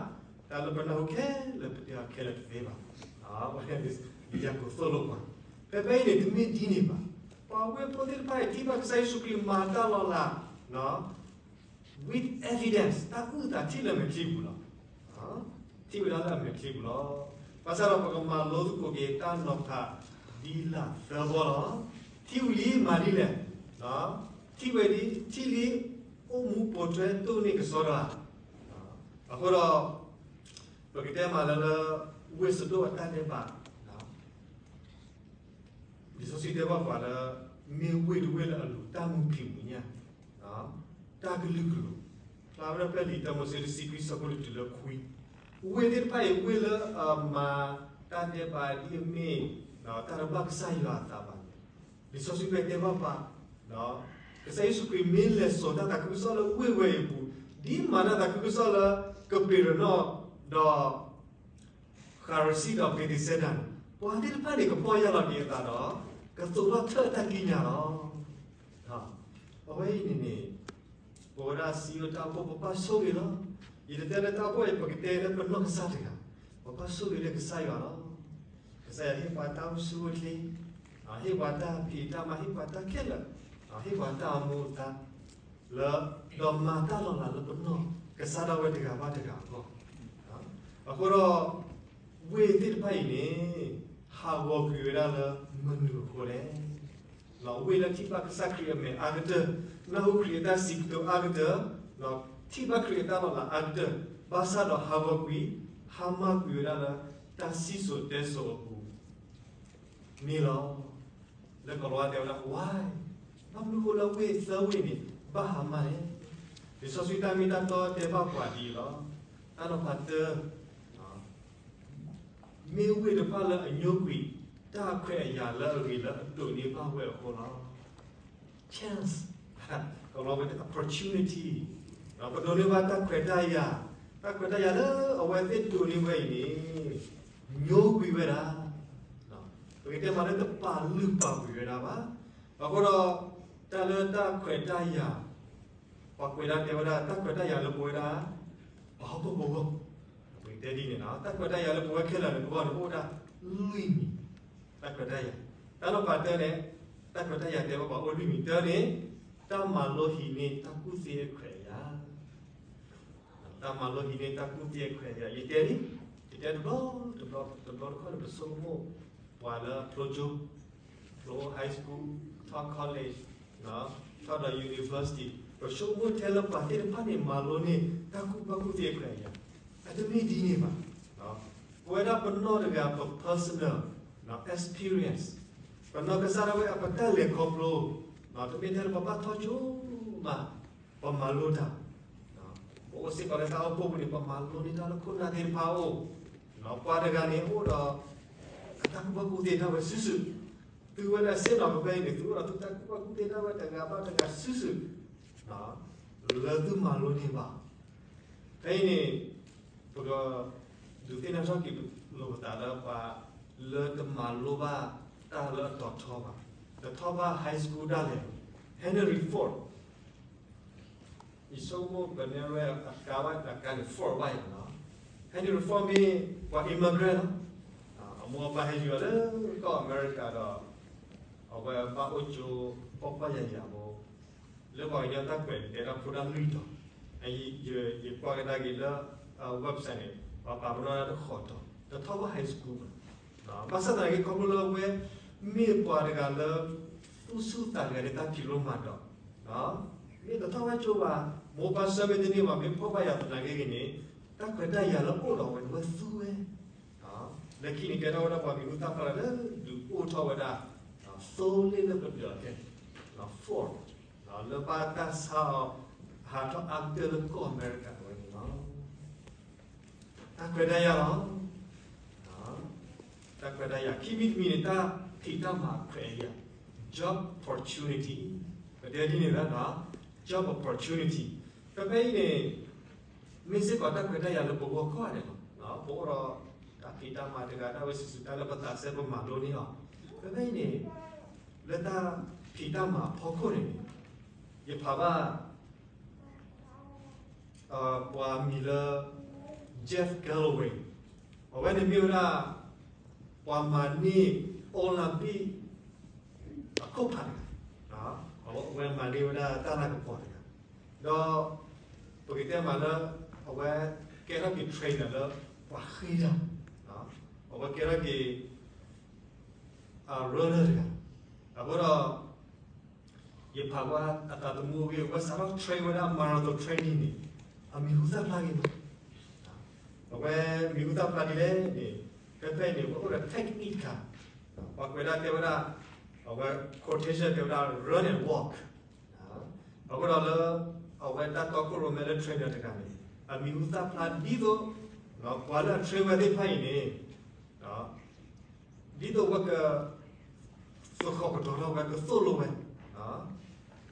တၢ်လၢပနၢ်ဟူခဲလၢာ် ပတဲအီၤခဲလၢာ်တသ့ဘၣ်. လံာ်ယၤကိာ်သိၣ်လိပှၤ, ဖဲဖဲအံၤန့ၣ် တမ့ၢ်ဒ်န့ၣ်ဘၣ်. ပှၤဝ့ၢ်ဖိသ့ၣ်တဖၣ်အံၤ ထံၣ်ဘၣ်ကစၢ်ယ့ၣ်ၡူးခရံာ်မၤတၢ်လီၤလး with evidence တၢ်အုၣ်သးထံၣ်လၢမဲာ်ချံပူၤလီၤ. ထံၣ်ဝဲဒၣ်လၢအမဲာ်ချံပူၤလီၤ. ဘၣ်ဆၣ်ဒီးပကမၤလိသကိးက့ၤတၢ်နီၤဖးဒ်လာ်သၢဘီလီၤ. ထံၣ်ဝံၤလံမၤဒ်လဲၣ်. ထံၣ်ဝဲဒ် ထံၣ်လံ အိၣ်မူပိာ်ထွဲတိၢ်န့ၢ်ကစီဒီဧါ. အဃိဒီး ပကတဲမးလၢလၢ ဝ့ၢ်စဒိၣ်အတၢ်ဒဲးဘး လံာ်စီဆှံတဲဘၣ်ပှၤလၢ မ့ၢ်ဝ့ၢ်တဝ့ၢ်လၢအလူၤတၢ်မူခံမူညါ, တၢ်ကလုာ်ကလိၤ, ဖျါဝဲဒၣ်ဖဲလံာ်တၢမိၤၡ့တဆံခွံဆၢဖိတတုၤလၢခွံ, ဝ့ၢ်သ့ၣ်တဖၣ်အံၤ ဝ့ၢ်လၢအမၤတၢ်ဒဲးဘးဒ်အမ့ၢ် တၢ်တဘၣ်ကစၢ်ယွၤအသးဘၣ်န့ၣ်, လံာ်စီဆှံဖဲတဲဘၣ်ပှၤ ကစၢ်ယ့ၣ်ၡူးခရံာ်မ့ၢ်လဲၤစိာ်တၢ်သးခုကစီၣ်လၢဝ့ၢ်ဝဲအံၤအပူၤ, ဒ်မၤတၢ်သးခုကစီၣ်လၢ ကပ့းရနီၣ် ဒီး ဃၤရစံၣ်ဒီးဘ့းသ့းစဲဒၤန့ၣ်, ပှၤသ့ၣ်တဖၣ်န့ၣ် ကပီၢ်ယၢ်လီၤက့ၤအသးဒီး ကသိးထီၣ်တၢ်တၢ်ကံးညာ်လီၤ. အဝဲအံၤန့ၣ်န့ၣ် ပဝဲဒၣ်စံးဝဲတၢ်အိၣ်ဖှိၣ် ပဘၣ်ဆိၣ်ဂ့ၤလီၤ. ယတတဲလၢတၢ်အိၣ်ဖှိၣ်အံၤ ပကတဲလၢပနီၢ်ကစၢ်တဂၤ, ပဘၣ်ဆိၣ်ဂ့ၤလၢကစၢ်ယွၤလီၤ. ကစၢ်ယွၤဟ့ၣ်ပှၤတၢ်အိၣ်ဆူၣ်အိၣ်ချ့, ဟ့ၣ်ပှၤတၢ်ဖံးတၢ်မၤ ဟ့ၣ်ပှၤတၢ်ခဲလၢာ်, ဟ့ၣ်ပှၤတၢ်အိၣ်မူအသါ လၢ ဒီးမၤတၢ်လီၤလးလၢပနီၢ်ကစၢ်ဒၣ်ဝဲတဂၤဘၣ်တဂၤအဂီၢ်. အဃိဒီး ဝ့ၢ်သ့ၣ်တဖၣ်အံၤန့ၣ် ဟးဂီၤကွံာ်ဝဲဒၣ်လၢမနုၤအဃိလဲၣ်. ဝ့ၢ်လၢထံၣ်ဘၣ်ကစၢ်ခရံာ်အမဲာ်အါကတၢၢ်, နၢ်ဟူခရံာ်အတၢ်စံးကတိၤအါကတၢၢ်, ထံၣ်ဘၣ်ခရံာ်အတၢ်လီၤလးအါကတၢၢ်, ဘၣ်ဆၣ်ဒီးဟးဂီၤကွံာ်, ဟါမၢ်ကွံာ်ဝဲဒၣ်လၢ တၢ်စံၣ်စိၤတဲစိၤအပူၤ န့ၣ်လီၤ. လၢကီၤလၤဝါတဲဝဲဒၣ် why, ဘၣ်မနုၤအဃိလၢဝ့ၢ်သၢဝ့ၢ်န့ၣ် ဘၣ်ဟါမၢ်လဲၣ်. လံာ်စီဆှံတၢ်မ့ၢ်တၢ်တီတဲဘၣ်ပှၤဒ်အံၤလီၤ. တၢ်နီၤဖးတၢ, မ့ၢ်ဝ့ၢ်တဖၣ်လၢအညိကွံာ် တၢ်ခွဲးအယာ်လၢအဂ့ၤလၢအဒိးန့ၢ်ဘၣ်ဝဲအဃိလီၤ. chance, ကီၤလၤဝါတဲ opportunity, ပဒိးန့ၢ်ဘၣ်တၢ်ခွဲးတၢ်ယာ်, တၢ်ခွဲးတၢ်ယာ်လၢအဝဲသ့ၣ်ဒိးန့ၢ်ဝဲအံၤန့ၣ် ညိကွံာ်ဝဲဒၣ်, ပကတဲမးလၢတပာ်လုၢ်ပာ်ပှ့ၤဝဲဒၣ်ဘၣ်. အဃိဒီး တၢ်လၢတၢ်ခွဲးတၢ်ယာ်, ပှၤကွဲးဒၣ်တဲဝဲဒၣ် တၢ်ခွဲးတၢ်ယာ်လၢပဝဲဒၣ် ပှၤဟီၣ်ခိၣ်ဖိအဂီၢ်, ပကတဲဒ်န့ၣ်လီၤ. တၢ်ခွဲးတၢ်ယာ်လၢပဝဲခဲလၢာ်န့ၣ် ပဂီၢ်န့ၣ် အိၣ်ဝဲဒၣ်လွံၢ်မံၤ, တၢ်ခွဲးတၢ်ယာ်. တၢ်နီၤဖးတၢန့ၣ် တၢ်ခွဲးတၢ်ယာ်တဲဝဲပှၤအိၣ်လွံၢ်မံၤ. တၢန့ၣ် တၢ်မၤလိဟံးန့ၢ်တၢ်ကူၣ်သ့အခွဲးအယာ်, တၢ်မၤလိဟံးန့ၢ်တၢ်ကူၣ်သ့အခွဲးအယာ် ယတဲလံ, ယတဲတဘျီ တဘျီ တဘျီတခီၣ်န့ၣ် ပဆိကမိၣ် ပှၤလၢဖျိကၠိ ဖျိ high school, ထီၣ် college, ထီၣ်ဒီး university, ပဆိကမိၣ်ထဲလၢပှၤသ့ၣ်တဖၣ်န့ၣ် မၤလိန့ၢ်တၢ်ကူၣ်ဘၣ်ကူၣ်သ့အခွဲးအယာ်, အတမ့ၢ်ဒ်န့ၣ်ဘၣ်. ပဝဲဒၣ်ပနီၢ်တဂၤ ပ personal experience, ပနီၢ်ကစၢ်ဒၣ်ဝဲအပတၢ်လဲၤခီဖျိ, တမ့ၢ်ထဲလၢပဘၣ်ထီၣ်ကၠိမး ပမၤလိတၢ်, ပအိၣ်စ့ၢ်ကီးလၢတၢ်အိၣ်ဖှိၣ်ပူၤန့ၣ် ပမၤလိန့ၢ်တၢ်လၢခိၣ်နၢ်သ့ၣ်တဖၣ်အအိၣ်, ပှၤတဂၤန့ၣ်အိၣ်ဒီး အတၢ်ကူၣ်ဘၣ်ကူၣ်သ့ဒၣ်ဝဲစုာ်စုာ်, သုဝဲဒၣ်စ့ၢ်ကီးပဝဲအံၤန့ၣ် သုအိၣ်ဒီးသုတၢ်ကူၣ်ဘၣ်ကူၣ်သ့ဒၣ်ဝဲတဂၤဘၣ်တဂၤစုာ်စုာ် လၢသုမၤလိန့ၢ်ဘၣ်. ဖဲအံၤန့ၣ် ပကဒုးသ့ၣ်နီၣ်ထီၣ်က့ၤလိာ်ပသးလၢပှၤ လၢတမၤလိဘၣ်တၢ်လၢအတီၤထီဘၣ်, တထီၣ်ဘၣ် high school ဒၣ်လဲာ်, Henry Ford, ယဆိကမိၣ်ပနဲၣ်ရဲၣ်အကါဝဲအကါန့ၣ် Ford ဘၣ်ယၤလီၤ. Henry Ford မ့ၢ်ပှၤ immigrant လီၤ. အမိၢ်အပၢ်ဟဲယံၤအီၤလၢကီၢ်အမဲရကၤဒီး အဝဲဘၣ်အိၣ်ကၠိဖှီၣ်ဖှီၣ်ယာ်ယာ်ဖိ လၢပှၤကညီတၢ်ကွဲးန့ၣ် တဲဒၣ်ဖိဒၣ်လွံၢ်တီၤ, ယကွၢ်ကဒါက့ၤလၢ website န့ၣ် ပှၤပာ်ပနီၣ်ဒၣ်တဃိးတီၤ, တထီၣ်ဘၣ် high school ဘၣ်. ဘၣ်ဆၣ်သနာ်က့ ခီဖျိလၢအဝဲ မ့ၢ်ပှၤတဂၤလၢ သူၣ်ဆူၣ်သးဂဲၤလၢတၢ်ဖံးလိမၤဒိး, မ့ၢ်တထီၣ်ဝဲကၠိဘၣ်, မိၢ်ပၢ်ဆၢမ့ၢ်တန့ၢ်ဘၣ် မ့ၢ်ဖှီၣ်ဘၣ်ယၤသနာ်က့ဂ့ၤန့ၣ် တၢ်ခွဲးတၢ်ယာ်လၢအိၣ်ဒီးဝဲန့ၣ် ဝဲသူဝဲ လၢခံန့ၣ် ကဲထီၣ်ဝဲဒၣ်ပှၤမံၤဟူသၣ်ဖျါလၢဒုးအိၣ်ထီၣ်ဝဲဒၣ် သိလ့ၣ်လၢပဒၢးအီၤခဲ Ford, လၢဘၣ်တၢ်ဆါအီၤ ဟးထီၣ်အါကတၢၢ်လၢကီၢ်အမဲရကၤဝဲန့ၣ်လီၤ. တၢ်ခွဲးတၢ်ယာ်လီၤ. တၢ်ခွဲးတၢ်ယာ် ခံမံၤတမံၤန့ၣ် တၢ်ဖံးတၢ်မၤအခွဲးအယာ်, job opportunity, ပတဲဒ်န့ၣ်လၢ job opportunity, ဖဲဖဲအံၤန့ၣ် မ့ၢ်စ့ၢ်ကီးတၢ်ခွဲးတၢ်ယာ်လၢပဂီၢ်ကိးဂၤဒဲးလီၤ. ပအိၣ်ဒီးတၢ်ဖံးတၢ်မၤတဂၤဒၣ်ဝဲစုာ်စုာ် တၢ်လၢပသးစဲပမၤလိန့ၢ်အီၤ, ဖဲဖဲအံၤန့ၣ် လၢတၢ်ဖံးတၢ်မၤအဖီခိၣ်န့ၣ် ယဖးဘၣ် ပှၤမံၤလၢ Jeff Galloway, အဝဲန့ၣ်မ့ၢ်ဝဲဒၣ် ပှၤမၤန့ၢ် Olympic အခိၣ်ဖးတဂၤ, အဝဲမၤန့ၢ်ဝဲဒၣ်တၢ်လၤကပီၤတဂၤ, ဒီး ပကတဲမးလၢ အဝဲကဲထီၣ်က့ၤ trainer လၢ ပှၤဃ့တၢ်, အဝဲကဲထီၣ်က့ၤ runner တဂၤ, အဃိဒီး ယဖးကွၢ်အသးသမူအဂ့ၢ် အဝဲစးထီၣ် train ဝဲဒၣ် marathon training န့ၣ် အမံၤဟူသၣ်ဖျါဂ့ၤမး, အဝဲမံၤဟူသၣ်ဖျါဒ်လဲၣ်န့ၣ် ဖဲဖဲအံၤန့ၣ် အဝဲအိၣ်ဒီး technique တခါ, ပှၤကွဲးဒၣ်တဲဝဲဒၣ် အဝဲ quotation တဲဝဲဒၣ် run and walk, အဃိဒီးလၢ အဝဲတၢ်တီခိၣ်ရိၣ်မဲလၢ trainer တဂၤန့ၣ် အမံၤဟူသၣ်ဖျါဒ်သိး ပှၤလၢအ train ဝဲသ့ၣ်တဖၣ်အံၤန့ၣ် ဒ်သိးဝဲက သဃီၤကတီၤထီၣ်ဝဲ ကသိၣ်လိဝဲ,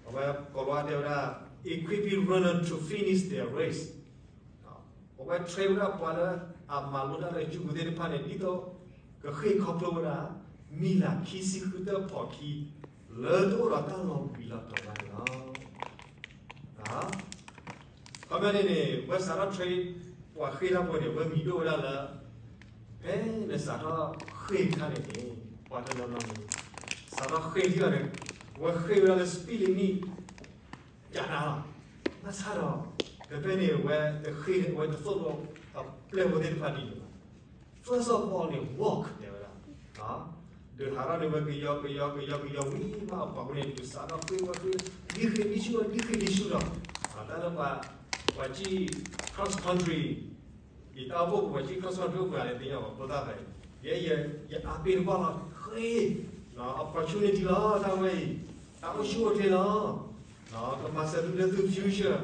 အဝဲကိးလီၤတဲဝဲဒၣ် equipping runner to finish their race, အဝဲ train ဝဲဒၣ်ပှၤလၢအမၤလိတၢ်လၢကၠူပူၤသ့ၣ်တဖၣ်န့ၣ် ဒ်သိးကဃ့ၢ်ခီဖျိဝဲဒၣ် မံၤလးခံဆံဃုသၢဖီၣ်ခံ လၢတအိၣ်ဒီးတၢ်လီၤဘှံးလီၤတီၤဘၣ်န့ၣ်လီၤ. ခီပညီန့ၣ်န့ၣ် ဝဲစးထီၣ် train ပှၤဃ့ၢ်တၢ်ဖိန့ၣ် ဝဲမံၤဒိၣ်ဝဲဒၣ်လၢ ဖဲနစးထီၣ်ဃ့ၢ်အခါန့ၣ်န့ၣ် ပှၤတနီၤနီၤန့ၣ် စးထီၣ်ဃ့ၢ်ထံၣ်အီၤန့ၣ် ဝဲဃ့ၢ်ဝဲဒၣ်လၢ speed limit ကနါလီၤ. ဘၣ်ဆၣ်ဒီး ဖဲဖဲန့ၣ် ဝဲတဃ့ၢ်န့ၣ် ဝဲတသိၣ်လိအပျဲၢ်ဖိသ့ၣ်တဖၣ်ဒ်န့ၣ်ဘၣ်. First of all န့ၣ် walk တဲဝဲဒၣ် ဒုးဟးထီၣ်န့ၣ် ဝဲကယီကယီကယီကယီဝံၤမး အပှၤဝဲန့ၣ် ဒုးစးထီၣ်ဃ့ၢ်ဝဲဃ့ၢ် ဒ်ဃ့ၢ်ဒ်ဆူၣ် ဒ်ဃ့ၢ်ဒ်ဆူၣ်ဒီး တၢ်လၢပှၤ ပှၤစံၣ် cross country ယတၢ်အိၣ်ဖှိၣ်ပှၤစံၣ် cross country အိၣ်ပှၤလဲၣ်သ့ၣ်ညါဘၣ် ဖိသၣ်ဖဲ ယဲ ယအါပ့ၢ်တဘၣ်လီၤ ဃ့ၢ် opportunity လီၤ တၢ်ဝဲအံၤ တၢ်အိၣ်ဆူၣ်အိၣ်ချ့လီၤ ကမၤစၢၤသုလၢသု future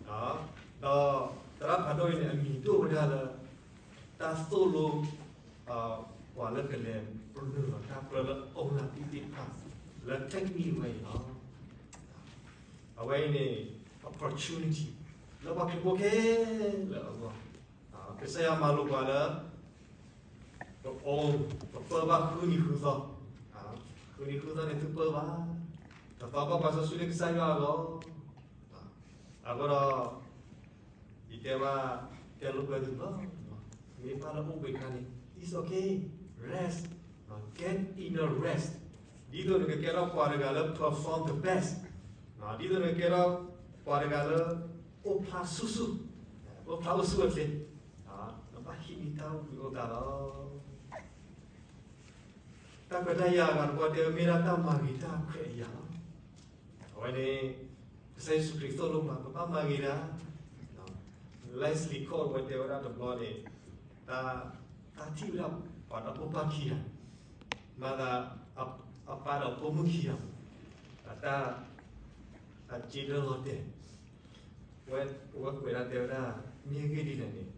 ဒီးသရၣ်ဖးဒိၣ်အံၤန့ၣ် အမံၤဒိၣ်ဝဲဒၣ်လၢ တၢ်သိၣ်လိ ပှၤလၢကလဲၤပှၤနုာ်လီၤတၢ်ပျၢလၢ Olympic သ့ၣ်တဖၣ် လၢ technique ဝဲအံၤလီၤ. အဝဲအံၤန့ၣ် opportunity လၢပှၤခရံာ်ဖိခဲလၢာ်အဂီၢ် ကစၢ်ယွၤမၤလိာ်ပှၤလၢ ပအိၣ် ပပၢဘၣ်ဃုနံၤဃုသီ ဃုနံၤဃုသီန့ၣ်သုပၢဘၣ် တသီဘၣ်ပှၤစီဆှံလၢကစၢ်ယွၤအဂီၢ် အဃိဒီး ယတဲဘၣ် တဲလိာ်ကွဲသုလီၤ မ့ၢ်ဘၣ်လၢအိၣ်ဘှံးခါန့ၣ် it's okay, rest, get inner rest ဒ်သိးနကကဲထီၣ်ပှၤတဂၤလၢ perform the best ဒ်သိးနကကဲထီၣ်ပှၤတဂၤလၢ အိၣ်ဖျါဆူၣ်ဆူၣ် အိၣ်ဖျါအိၣ်ဆူၣ်အိၣ်ချ့ ဘၣ်ဟံးန့ၢ်တၢ်အိၣ်ဘှံးအိၣ်သါလီၤ. တၢ်ခွဲးတၢ်ယာ်အဂၤတဘီတဲဝဲမ့ၢ်ဒၣ်တၢ်မၤဂ့ၤတၢ်အခွဲးအယာ်လီၤ. အဝဲန့ၣ် ကစၢ်ယ့ၣ်ၡူးခရံာ်သိၣ်လိပှၤ ပဘၣ်မၤဂ့ၤတၢ် Leslie Cole ဝဲတဲဝဲဒၣ်တဘျီန့ၣ် တၢ်ထံၣ်ဝဲဒၣ်ပှၤဒီဖိပၢ်ခံဂၤ မၤသး အပၢ်ဒီးဖိမုၣ်ခံဂၤ အတၢ် အစ့ဒၢလီၤတဲာ် ဝဲကွဲးဒၣ်တဲဝဲဒၣ် မ့ၢ်ဂ့ၢ်ဒ်လဲၣ်န့ၣ်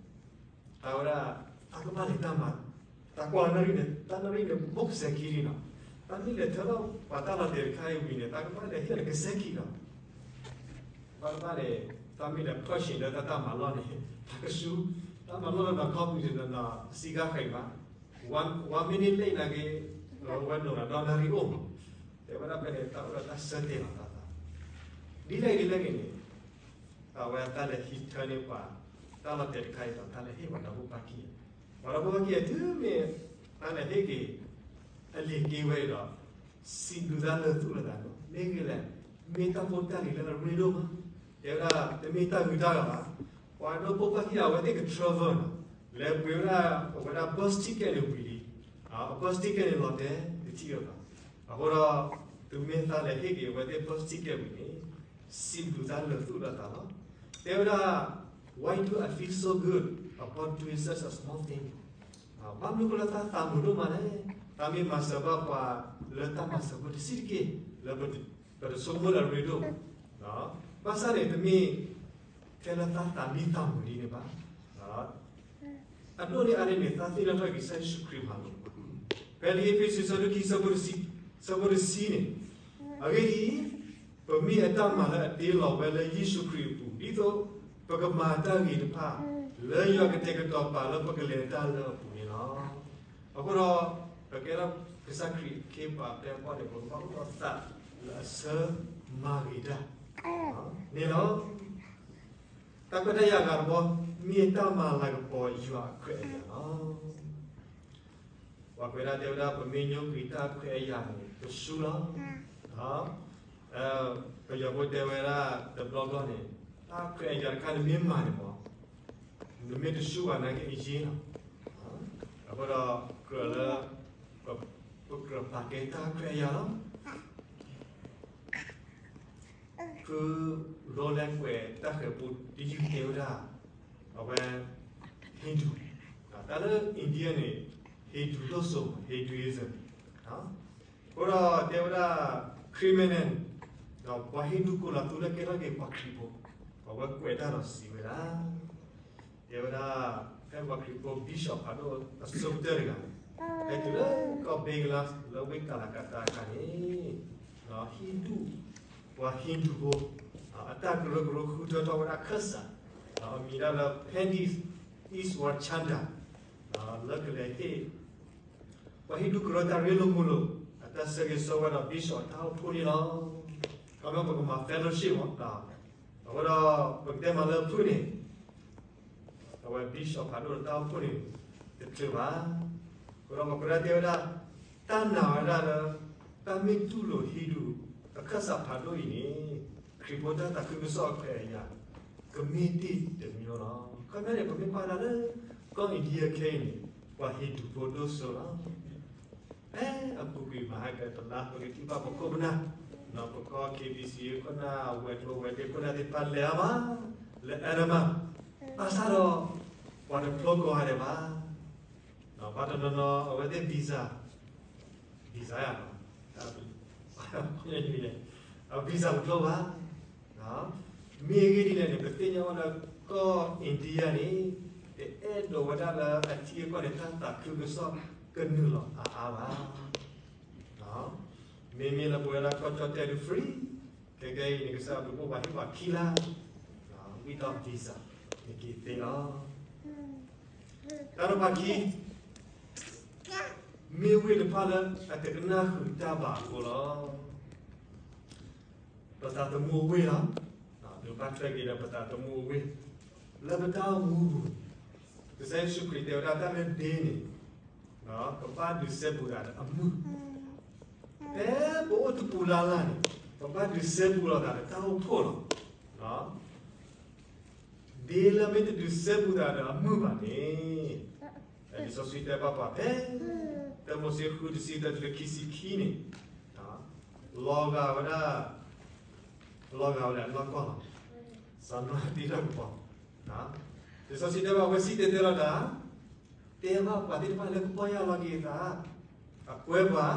တၢ်ဝဲဒၣ် တၢ်ကဘၣ်လဲၤတၢ်မၤ တၢ်ကွၢ်နၣ်ရံၣ်န့ၣ် တၢ်နၣ်ရံၣ်န့ၣ် ဘိၣ်ကစဲးခံလံနီၤ. တၢ်မ့ၢ်လဲၤထၢထီၣ်ပှၤတၢ်လီၤတဲာ်တခါအံၤဝံၤန့ၣ် တၢ်ကဘၣ်လဲၤဟ့ၣ်လီၤကစဲးခံနီၤ. ဘၣ်တဘၣ်န့ၣ် တၢ်မ့ၢ်လဲၤဖၢၣ်ဆ့ၣ်လၢတၢ်တၢ်မၤလီၣ်န့ၣ် တၢ်ကဆူ တၢ်မၤလီၣ်လၢနီၢ်ခီပူၤန့ၣ်နီၤ စံးကါဃဲးဘၣ် one minute late နာ်က့ ဝဲနီၢ်နီၢ်ဒီနၣ်ရံၣ်အိၣ်မး တဲဝဲဒၣ်ဖဲန့ၣ် တၢ်အိၣ်ဒီးတၢ်ဆၢတဲာ်လီၤသးသး ဒ်လဲၣ်ဒ်လဲၣ်ဂ့ၤန့ၣ် အဝဲတၢ်လဲၤဟံးထၢန့ၢ်ပှၤ တၢ်လီၤတဲာ်တခါအံၤဒီး တၢ်လဲၤဟ့ၣ်ပှၤဒီဖိပၢ်ခံဂၤ ပှၤဒီဖိပၢ်ခံဂၤတုၤမ့ၢ် တၢ်လဲၤဟ့ၣ်က့ၤ အလံာ်က့ဝဲအံၤဒီး စံးဘျုးတၢ်လၢသူၣ်လၢသးန့ၣ် မ့ၢ်ဂ့ၤလဲၣ် မ့ၢ်တၢ်ဖိတၢ်လံၤလၢအရ့ဒိၣ်မး တဲဝဲဒၣ် တမ့ၢ်တၢ်ဂုၤတၢ်ဂၤဘၣ် ပှၤဒီဖိပၢ်ခံဂၤအဝဲသ့ၣ်က travel နီၤ လဲၤပှ့ၤဝဲဒၣ် အဝဲဒၣ် bus ticket န့ၣ်ဝံၤလံ bus ticket န့ၣ်လီၤတဲာ် တထံၣ်လၢၤဘၣ် အဃိဒီး တုၤမ့ၢ်တၢ်လဲၤဟ့ၣ်က့ၤအဝဲသ့ၣ် bus ticket ဝံၤန့ၣ် စံးဘျုးတၢ်လၢသူၣ်လၢသးလီၤ တဲဝဲဒၣ် Why do I feel so good about doing such a small thing? ဘၣ်မနုၤအဃိလၢတၢ်သးမုာ်ဒိၣ်မးလဲၣ် တၢ်မ့ၢ်မၤစၢၤဘၣ်ပှၤလၢတၢ်မၤစၢၤဖိတဆံးတက့ၢ် လၢပတဆိကမိၣ်လၢအရ့ဒိၣ် ဘၣ်ဆၣ်န့ၣ် တမ့ၢ်ထဲလၢတၢ်သးမံသးမုာ်ဒ်န့ၣ်ဘၣ် အဒိၣ်န့ၢ်အါန့ၢ်န့ၣ် တၢ်သ့ၣ်နီၣ်ထီၣ်က့ၤကစၢ်ယ့ၣ်ၡူးခရံာ်မၤလိာ် ဖဲလံအ့းဖ့းစူး အဆၢဒိၣ်ခံ အဆၢဖိတဆံန့ၣ် အဂ့ၢ်ဒ်အံၤ, ပမ့ၢ်အတၢ်မၤလၢအတ့လီၤဝဲလၢယ့ၣ်ၡူးခရံာ်အပူၤ, ဒ်သိးပကမၤတၢ်ဂ့ၤတဖၣ် လၢယွၤကတဲာ်ကတီၤပာ်လၢပကလဲၤတၢ်လၢအပူၤန့ၣ်လီၤ. အဃိဒီး ပကဲထီၣ်ကစၢ်ခရံာ်အခ့အပှၤအပျဲၢ်အဘီၣ်န့ၣ် ပကဘၣ်အိၣ်ဒီးသးလၢအဆၢမၤဂ့ၤတၢ်န့ၣ်လီၤ. တၢ်ခွဲးတၢ်ယာ်အဂၤတဘီ မ့ၢ်တၢ်မၤလၤကပီၤယွၤအခွဲးအယာ်လီၤ. ပှၤကွဲးဒၣ်တဲဝဲဒၣ် ပမ့ၢ်ညိကွံာ်တၢ်ခွဲးအယာ်န့ၣ် တဆူလီၤ. ပယီၤဖိတဲဝဲဒၣ်တဘျီဘျီန့ၣ် တၢ်ခွဲးအယာ်တခါန့ၣ်မ့ၢ်မၤန့ၣ်မး နမ့ၢ်တဆူဘၣ်နာ်က့အယ့လီၤ. အဃိဒီးကြၢးလၢ ပကြၢးပာ်ကဲတၢ်ခွဲးအယာ်လီၤ. ဖုရိလဲကွဲးတၢ်ဃၤဖိတယုၢ်တဲဝဲဒၣ် အဝဲ Hindu, တၢ်လၢ India န့ၣ် Hindu ဒိၣ်စိ Hinduism အဃိဒီးတဲဝဲဒၣ် ခရံာ်မ့ၢ်န့ၣ် ဒီးပှၤ Hindu ကိးလီၤသူလၢကဲထီၣ်က့ၤပှၤခရံာ်ဖိ, အဝဲကွဲးတၢ်ဒီးစံးဝဲဒၣ် တဲဝဲဒၣ် ဖဲပှၤခရံာ်ဖိ bishop ဖးဒိၣ်အဆိကတၢၢ်တဂၤ ဖဲတုၤလၢကီၢ် Bangladesh လၢဝ့ၢ်ကလၤကတၤအခါန့ၣ် Hindu, ပှၤ Hindu ဖိ အတၢ်ကရၢကရိဃုထၢထီၣ်ဝဲဒၣ်ခၢၣ်စး အမံၤဒၣ်လၢ Pandit Ishwar Chandra လၢကလဲၤဟ့ၣ် ပှၤ Hindu ကရၢတၢ်ရ့လိာ်မုာ်လိာ် အတၢ်ဆၢဂ့ၤဆၢဝါဒီး bishop အတၢ်အိၣ်ဖှိၣ်န့ၣ်လီၤ. ခီဖျိပကမၤ fellowship မး အဃိဒီး ပကတဲမၤလၢဖုန့ၣ် အဝဲ bishop ဖးဒိၣ်တၢ်အိၣ်ဖှိၣ်န့ၣ် တချုးဘၣ်. အဃိဒီးပကရၢတဲဝဲဒၣ် တၢ်နာ်ဝဲဒၣ်လၢ တၢ်မ့ၢ်တူၢ်လိာ် Hindu အခၢၣ်စးဖးဒိၣ်အံၤန့ၣ် ခရံာ်ဖိတၢ်သးခုကစီၣ်အခွဲးအယာ် ကမ့ၢ်တ့ၢ်တမံၤလီၤ. ခီပညီန့ၣ် ပမ့ၢ်ကွၢ်ဒၣ်လၢ ကီၢ် India ခဲအံၤန့ၣ် ပှၤ Hindu ဖိဒိၣ်စိလီၤ. ဖဲအပူၤကွံာ်မဟါကတလါ ပကထံၣ်ဘၣ်ပခိၣ်ပနၢ် ပကီၢ် K B C ခိၣ်နၢ် ဝဲၤကျိၤဝဲၤဒ့ခိၣ်နၢ်သ့ၣ်တဖၣ်လဲၤအါမး လၢ Andaman ဘၣ်ဆၣ်ဒီး ပှၤတဖျိကိးဂၤဒဲးဘၣ်. ဘၣ်တနီၤနီၤ အဝဲသ့ၣ် visa, visa ယၤနီၤ visa တဖျိဘၣ်. မ့ၢ်အဂ့ၢ်ဒ်လဲၣ်န့ၣ် ပသ့ၣ်ညါဝဲလၢကီၢ် India န့ၣ် တအဲၣ်ဒိးဝဲဒၣ်လၢအထံအကီၢ်န့ၣ် တၢ်သးခုကစီၣ်ကနုာ်လီၤအါအါဘၣ်. မ့မ့ၢ်လၢပဝဲဒၣ်ကီၢ်ကၠီၣ်တဲၣ်ဒုး free, ခဲကနံၣ်အံၤန့ၣ် ကစၢ်အဘျုးဖှိၣ်ပှၤဟ့ၣ်ပှၤခံလါ ဝံသးစူၤ visa န့ၣ်က့ၤသ့လီၤ. တၢ်တဖၣ်ခံ မ့ၢ်ဝ့ၢ်တဖၣ်လၢအတကနၣ်ဃုာ်တၢ်ဘၣ်အဃိလီၤ. ပသးသမူအဝ့ၢ်လီၤ. ဒုးဘၣ်ထွဲက့ၤဒီးပသးသမူအဝ့ၢ် လၢပတၢ်အိၣ်မူပူၤ, ကစၢ်ယ့ၣ်ၡူးခရံာ်တဲဝဲဒၣ်တၢ်လၢဒ့န့ၣ် ပဘၣ်ဒုးစဲဘူးသးဒီးအမုၢ်, ဖဲပအိၣ်တပူၤလၢ်လၢ်န့ၣ် ပဘၣ်ဒုးစဲဘူးလိာ်သးဒီးတၢ်အိၣ်ဖှိၣ်လီၤ. ဒ်လၢမ့ၢ်တဒုးစဲဘူးသးဒီးအမုၢ်ဘၣ်န့ၣ်, လံာ်စီဆှံတဲဘၣ်ပှၤဖဲ တၢမိၤၡ့ဃုတဆံတၢတုၤလၢခံဆံခံန့ၣ်, လီၤဂာ်ဝဲဒၣ်, လီၤဂာ်ဝဲဒၣ်နီၢ်ကီၢ်လီၤ, စီၤနိအၤသံလၢကပီၤ, လံာ်စီဆှံတဲဘၣ်ဝဲစံၣ်တဲၤတဲလီၤတၢ်, တဲဘၣ်ပှၤသ့ၣ်တဖၣ်လၢကပီၢ်ယၢ်လီၤက့ၤအသး, အကွဲပှၤ,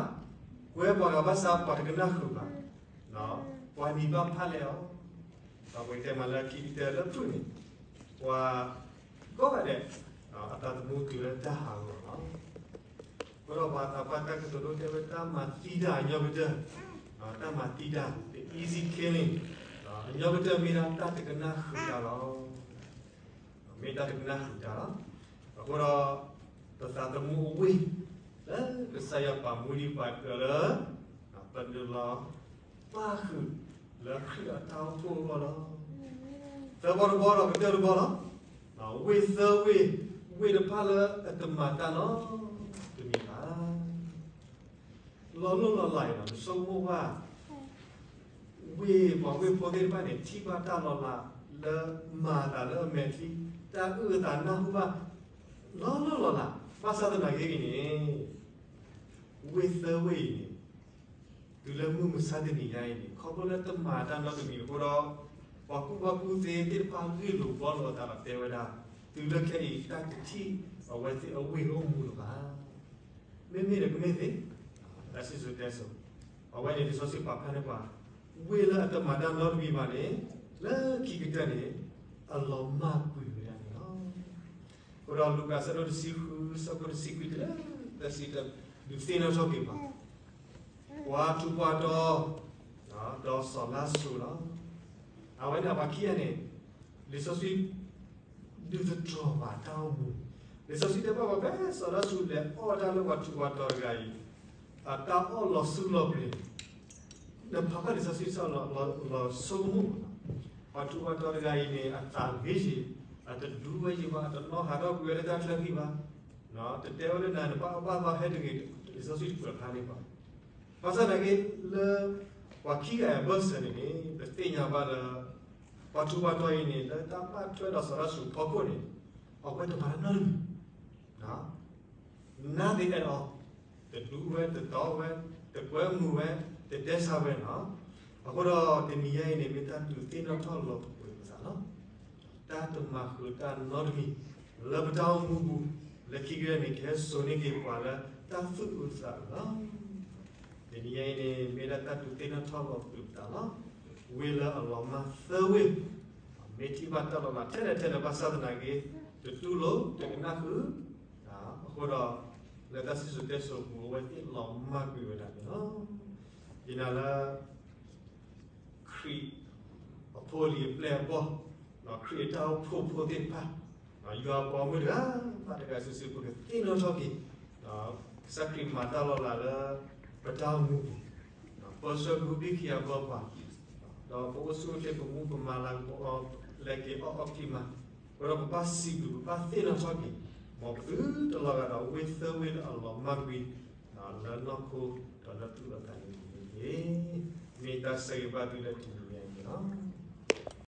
ကွဲပှၤဂၤဘၣ်ဆၣ်ပှၤတကနၣ်ဃုာ်ဘၣ်, ပှၤနံၤဘၣ်ဖၣ်လဲအီၤ, ပှၤတဲမၤလၢခံကတၢၢ်လၢဖုၣ်န့ၣ်, ပှၤကိးဂၤဒဲး, အသးသမူတုၤလၢတၢ်ဟးဂီၤလီၤ. အဃိဒီးပှၤသးပှၢ်တၢ်ကတိၤဒိတဲဝဲတၢ်မၤသံတၢ်အညီကတၢၢ်, တၢ်မၤသံတၢ် the easy killing, အညီကတၢၢ်မ့ၢ်ဒၣ်တၢ်တကနၣ်ဃုာ်တၢ်လီၤ. မ့ၢ်တၢ်တကနၣ်ဃုာ်တၢ်လီၤ. အဃိဒီး, ပသးသမူအဝ့ၢ်, လၢကစၢ်ယွၤပာ်မူဒံးပှၤကလၢ, ပနုာ်လီၤ, ပၣ်ဃုာ်, လၢခရံာ်အတၢ်အိၣ်ဖှိၣ်အဂီၢ်လီၤ. သၢဘီတဘီဒီးကတၢၢ်တဘီလီၤ. ဝ့ၢ်သၢဝ့ၢ်, ဝ့ၢ်တဖၣ်လၢအတမၤတၢ်နီတမံၤဘၣ်. လီၤလိၣ်လီၤလးအံၤဒီး ပဆိကမိၣ်ဘၣ်, ဝ့ၢ်ပှၤဝ့ၢ်ဖိသ့ၣ်တဖၣ်န့ၣ် ထံၣ်ဘၣ်တၢ်လီၤလးလၢမၤသးလၢအမဲာ်ချံ, တၢ်အုၣ်အသးနၢ်ဟူဘၣ်, လီၤလိၣ်လီၤလး, ဘၣ်ဆၣ်သနာ်က့အံၤန့ၣ်, ဝ့ၢ်သၢဝ့ၢ်အံၤန့ၣ်, တုၤလၢမုၢ်မဆါတနံၤညါအံၤန့ၣ် ခီဖျိလၢတမၤတၢ်နီတမံၤအဃိဒီး, ပှၤကူၣ်ဘၣ်ကူၣ်သ့သ့ၣ်တဖၣ်ဂ့ၢ်လိာ်ဘှီလိာ်အသးဒီးတဲဝဲဒၣ်, တုၤလၢခဲအံၤတၢ်တထံၣ်အဝဲသ့ၣ်အဝ့ၢ်အအိၣ်မူလၢၤဘၣ်. မ့မ့ၢ်ဒီးကမ့ၢ်သ့, တၢ်စံၣ်စိၤတဲစိၤ, အဝဲန့ၣ်လံာ်စီဆှံပာ်ဖျါန့ၢ်ပှၤ, ဝ့ၢ်လၢအတမၤတၢ်နီတမံၤဘၣ်န့ၣ်, လၢခံကတၢၢ်န့ၣ်, အလီၤမၢ်ကွံာ်ဝဲဒၣ်န့ၣ်လီၤ. အဃိဒီးလူၤကၣ်အဆၢဒိၣ်တဆံဃု အဆၢဖိတဆံခွံတုၤလၢသၢဆံတၢ, ဒုးသ့ၣ်နီၣ်ထီၣ်က့ၤပှၤ, ပှၤထူးပှၤတီၤ, ဒီးစီၤလါစရူးလီၤ. အဝဲန့ၣ်ပှၤခံဂၤန့ၣ်, လံာ်စီဆှံ ဒုးသတြီၤဘၣ်တၢ်အိၣ်မူ, လံာ်စီဆှံတဲဘၣ်ပှၤဖဲစီၤလါစရူးလဲၤအီၣ်တၢ်လၢပှၤထူးပှၤတီၤတဂၤအံၤ, အတၢ်အီၣ်လီၤဆူလီၤပျံၤ, နဖးဘၣ်လံာ်စီဆှံလီၤဆိကမိၣ်, ပှၤထူးပှၤတီၤတဂၤအံၤန့ၣ် အသးဂ့ၤယံၤ, အတဒူဝဲယံၤဘၣ်, အတနီၣ်ဟးထီၣ်ကွံာ်ဝဲလၢတၢ်ချၢဃံဘၣ်, တတဲဝဲလၢနၤနဘၣ်အီၣ်ဘၣ်သီဟဲတဂ့ၤ, လံာ်စီဆှံတပာ်ဖျါန့ၢ်ဘၣ်. ဘၣ်ဆၣ်သနာ်က့, လၢပှၤခံဂၤအဘၢၣ်စၢၤန့ၣ်န့ၣ် ပသ့ၣ်ညါဘၣ်လၢ ပှၤထူးပှၤတီၤအံၤန့ၣ် လၢတၢ်ဘၣ်ထွဲဒီးစီၤလါစရူးဖီခိၣ်န့ၣ်, အဝဲတမၤတၢ်နီတမံၤ, nothing at all, တဒူဝဲ, တတီဝဲ, တကွဲမုာ်ဝဲ, တတဲဆါဝဲန့ၣ်လီၤ. အဃိဒီးတနံၤညါအံၤန့ၣ် မ့ၢ်တၢ်ဒုးသ့ၣ်နီၣ်ထီၣ်လီၤပှီၢ်ပသးလီၤ. တၢ်တမၤဃုာ်တၢ်နီတမံၤ လၢပတၢ်အိၣ်မူပူၤ, လၢခံကတၢၢ်န့ၣ် ကဟဲစိာ်န့ၢ်က့ၤပှၤလၢတၢ်သူၣ်အုးသးအုးလီၤ. တနံၤညါအံၤန့ၣ် မ့ၢ်ဒၣ်တၢ်ဒုးသ့ၣ်နီၣ်ထီၣ်လီၤပှီၢ်ပသးလီၤ. ဝ့ၢ်လၢအလီၤမၢ်သၢဝ့ၢ်, မ့ၢ်ထံၣ်ဘၣ်တၢ်လီၤလးထဲလဲၣ်ထဲလဲၣ်ဘၣ်ဆၣ်သနာ်က့, တတူၢ်လိာ်တကနၣ်ဃုာ်, အဃိဒီး, လၢတၢ်စံၣ်စိၤတဲစိၤအပူၤ အဝဲသ့ၣ်လီၤမၢ်ကွံာ်ဝဲဒၣ်န့ၣ်လီၤ. ယနာ်လၢ ခရံာ်အဖိအလံၤအပျဲၢ်အဘီၣ်, ခရံာ်အတၢ်အိၣ်ဖှိၣ်ဖိသ့ၣ်တဖၣ်, ယွၤအပိာ်မုၣ်တဂၤဘၣ်တဂၤစုာ်စုာ် ပကသ့ၣ်နီၣ်ထီၣ်က့ၤ, ကစၢ်ခရံာ်မၤတၢ်လီၤလးလၢပတၢ်အိၣ်မူပူၤ, ပၢဆှၢကဟုဘံၣ်ခံဂၤဘၢပှၤ, ဒီးပအိၣ်ဆူၣ်အိၣ်ချ့ ပမူပမၤလၤကပီၤအီၤ လဲၤက့ၤအီၣ်အီၣ်ကံၢ်မး, အဃိဒီးပဘၣ်စံးဘျုး ပဘၣ်သ့ၣ်နီၣ်ထီၣ်က့ၤ, မ်ပသုတလီၤဂာ်ဒီးဝ့ၢ်သၢဝ့ၢ်လၢအလီၤမၢ်ကွံာ် လၢနီၢ်ခိ ဒီးလၢသူၣ်လၢသးန့ၣ်တဂ့ၤ. မ့ၢ်တၢ်ဆၢဂ့ၤဘၣ်သုလၢတနံၤညါအံၤန့ၣ်လီၤ.